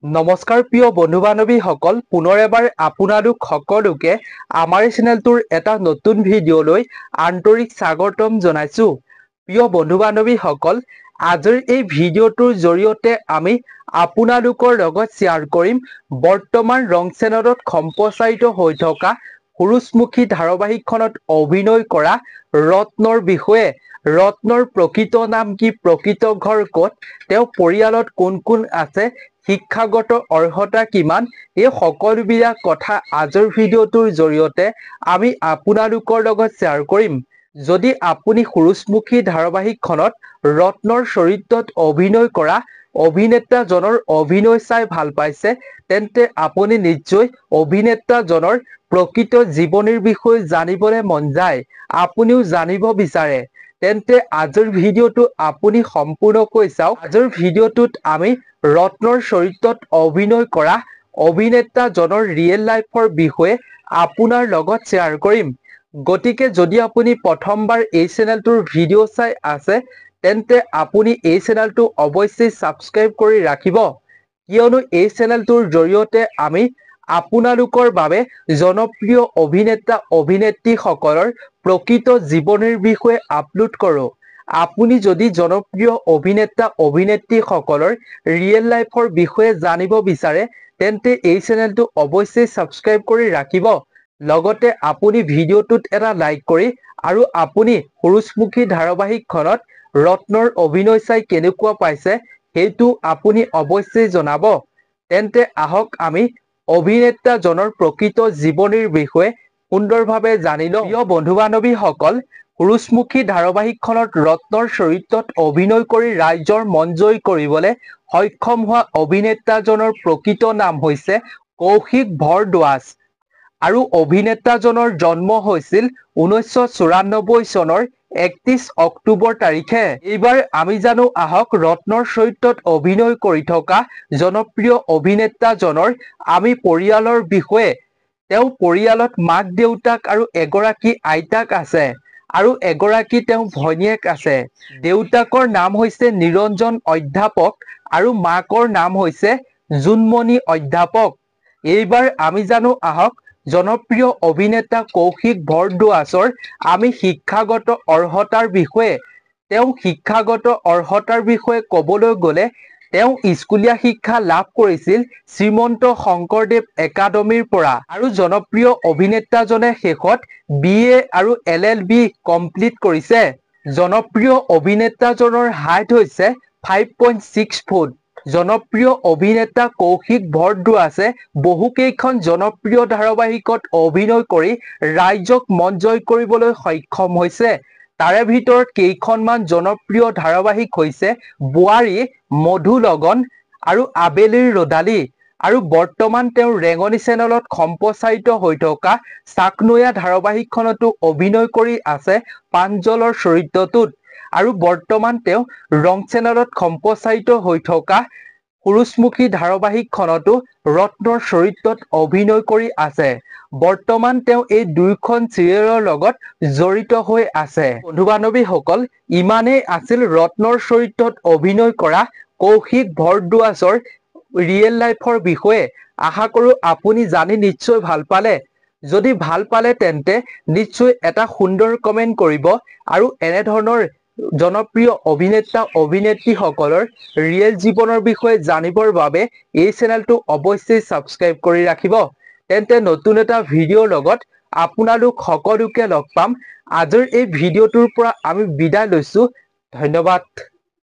নমস্কাৰ প্ৰিয় বন্ধু বান্ধৱীসকল, পুনৰ এবাৰ আপোনালোক সকলোকে আমাৰ এই চেনেলটোৰ এটা নতুন ভিডিঅ'লৈ আন্তৰিক স্বাগতম জনাইছো। প্ৰিয় বন্ধু বান্ধৱীসকল, আজিৰ এই ভিডিঅ'টোৰ জৰিয়তে আমি আপোনালোকৰ লগত শ্বেয়াৰ কৰিম বৰ্তমান ৰং চেনেলত সম্প্ৰচাৰিত হৈ থকা সূৰুযমুখী ধাৰাবাহিকখনত অভিনয় কৰা ৰত্নৰ বিষয়ে। ৰত্নৰ প্ৰকৃত নাম কি, প্ৰকৃত ঘৰ ক'ত, তেওঁ পৰিয়ালত কোন কোন আছে, শিক্ষাগত অৰ্হতা কিমান, এই সকলোবিলাক কথা আজিৰ ভিডিঅ'টোৰ জৰিয়তে আমি আপোনালোকৰ লগত শ্বেয়াৰ কৰিম। যদি আপুনি সূৰুযমুখী ধাৰাবাহিকখনত ৰত্নৰ চৰিত্ৰত অভিনয় কৰা অভিনেতাজনৰ অভিনয় চাই ভাল পাইছে, তেন্তে আপুনি নিশ্চয় অভিনেতাজনৰ প্ৰকৃত জীৱনীৰ বিষয়ে জানিবলৈ মন যায়, আপুনিও জানিব বিচাৰে, তেন্তে আজিৰ ভিডিঅ'টো আপুনি সম্পূৰ্ণকৈ চাওক। আজিৰ ভিডিঅ'টোত আমি ৰত্নৰ চৰিত্ৰত অভিনয় কৰা অভিনেতাজনৰ ৰিয়েল লাইফৰ বিষয়ে আপোনাৰ লগত শ্বেয়াৰ কৰিম। গতিকে যদি আপুনি প্ৰথমবাৰ এই চেনেলটোৰ ভিডিঅ' চাই আছে, তেন্তে আপুনি এই চেনেলটো অৱশ্যেই ছাবস্ক্ৰাইব কৰি ৰাখিব, কিয়নো এই চেনেলটোৰ জৰিয়তে আমি আপোনালোকৰ বাবে জনপ্ৰিয় অভিনেতা অভিনেত্ৰীসকলৰ প্ৰকৃত জীৱনীৰ বিষয়ে আপলোড কৰোঁ। আপুনি যদি জনপ্ৰিয় অভিনেতা অভিনেত্ৰীসকলৰ ৰিয়েল লাইফৰ বিষয়ে জানিব বিচাৰে, তেন্তে এই চেনেলটো অৱশ্যেই ছাবস্ক্ৰাইব কৰি ৰাখিব। লগতে আপুনি ভিডিঅ'টোত এটা লাইক কৰি আৰু আপুনি সূৰুযমুখী ধাৰাবাহিকখনত ৰত্নৰ অভিনয় চাই কেনেকুৱা পাইছে সেইটো আপুনি অৱশ্যেই জনাব। তেন্তে আহক আমি অভিনেতাজনৰ প্ৰকৃত জীৱনীৰ বিষয়ে সুন্দৰভাৱে জানি লওঁ। প্ৰিয় বন্ধু বান্ধৱীসকল, সূৰুযমুখী ধাৰাবাহিকখনত ৰত্নৰ চৰিত্ৰত অভিনয় কৰি ৰাইজৰ মন জয় কৰিবলৈ সক্ষম হোৱা অভিনেতাজনৰ প্ৰকৃত নাম হৈছে কৌশিক ভৰদ্বাজ আৰু অভিনেতাজনৰ জন্ম হৈছিল 1994 চনৰ 31 অক্টোবৰ তাৰিখে। এইবাৰ আমি জানো আহক ৰত্নৰ চৰিত্ৰত অভিনয় কৰি থকা জনপ্ৰিয় অভিনেতাজনৰ আমি পৰিয়ালৰ বিষয়ে। তেওঁ পৰিয়ালত মাক দেউতাক আৰু এগৰাকী আইতাক আছে আৰু এগৰাকী তেওঁ ভনীয়েক আছে। দেউতাকৰ নাম হৈছে নিৰঞ্জন অধ্যাপক আৰু মাকৰ নাম হৈছে জোনমণি অধ্যাপক। এইবাৰ আমি জানো আহক জনপ্ৰিয় অভিনেতা কৌশিক ভৰদ্বাজৰ আমি শিক্ষাগত অৰ্হতাৰ বিষয়ে। তেওঁ শিক্ষাগত অৰ্হতাৰ বিষয়ে ক'বলৈ গ'লে তেওঁ স্কুলীয়া শিক্ষা লাভ কৰিছিল শ্ৰীমন্ত শংকৰদেৱ একাডেমীৰ পৰা আৰু জনপ্ৰিয় অভিনেতাজনে শেষত বি এ আৰু এল এল বি কমপ্লিট কৰিছে। জনপ্ৰিয় অভিনেতাজনৰ হাইট হৈছে 5.6 ফুট। জনপ্ৰিয় অভিনেতা কৌশিক ভৰদ্বাজে বহুকেইখন জনপ্ৰিয় ধাৰাবাহিকত অভিনয় কৰি ৰাইজক মন জয় কৰিবলৈ সক্ষম হৈছে। তাৰে ভিতৰত কেইখনমান জনপ্ৰিয় ধাৰাবাহিক হৈছে বোৱাৰী, মধু লগন আৰু আবেলিৰ ৰ'দালি। আৰু বৰ্তমান তেওঁ ৰেঙনি চেনেলত সম্প্ৰচাৰিত হৈ থকা চাকনৈয়া ধাৰাবাহিকখনতো অভিনয় কৰি আছে প্ৰাঞ্জলৰ চৰিত্ৰটোত। আৰু বৰ্তমান তেওঁ ৰং চেনেলত সম্প্ৰচাৰিত হৈ থকা সূৰুযমুখী ধাৰাবাহিকখনতো ৰত্নৰ চৰিত্ৰত অভিনয় কৰি আছে। বৰ্তমান তেওঁ এই দুয়োখন চিৰিয়েলৰ লগত জড়িত হৈ আছে। বন্ধু বান্ধৱীসকল, ইমানেই আছিল ৰত্নৰ চৰিত্ৰত অভিনয় কৰা কৌশিক ভৰদ্বাজৰ ৰিয়েল লাইফৰ বিষয়ে। আশা কৰো আপুনি জানি নিশ্চয় ভাল পালে। যদি ভাল পালে তেন্তে নিশ্চয় এটা সুন্দৰ কমেণ্ট কৰিব আৰু এনেধৰণৰ জনপ্ৰিয় অভিনেতা অভিনেত্ৰীসকলৰ ৰিয়েল জীৱনৰ বিষয়ে জানিবৰ বাবে এই চেনেলটো অৱশ্যেই ছাবস্ক্ৰাইব কৰি ৰাখিব। তেন্তে নতুন এটা ভিডিঅ'ৰ লগত আপোনালোক সকলোকে লগ পাম। আজিৰ এই ভিডিঅ'টোৰ পৰা আমি বিদায় লৈছো। ধন্যবাদ।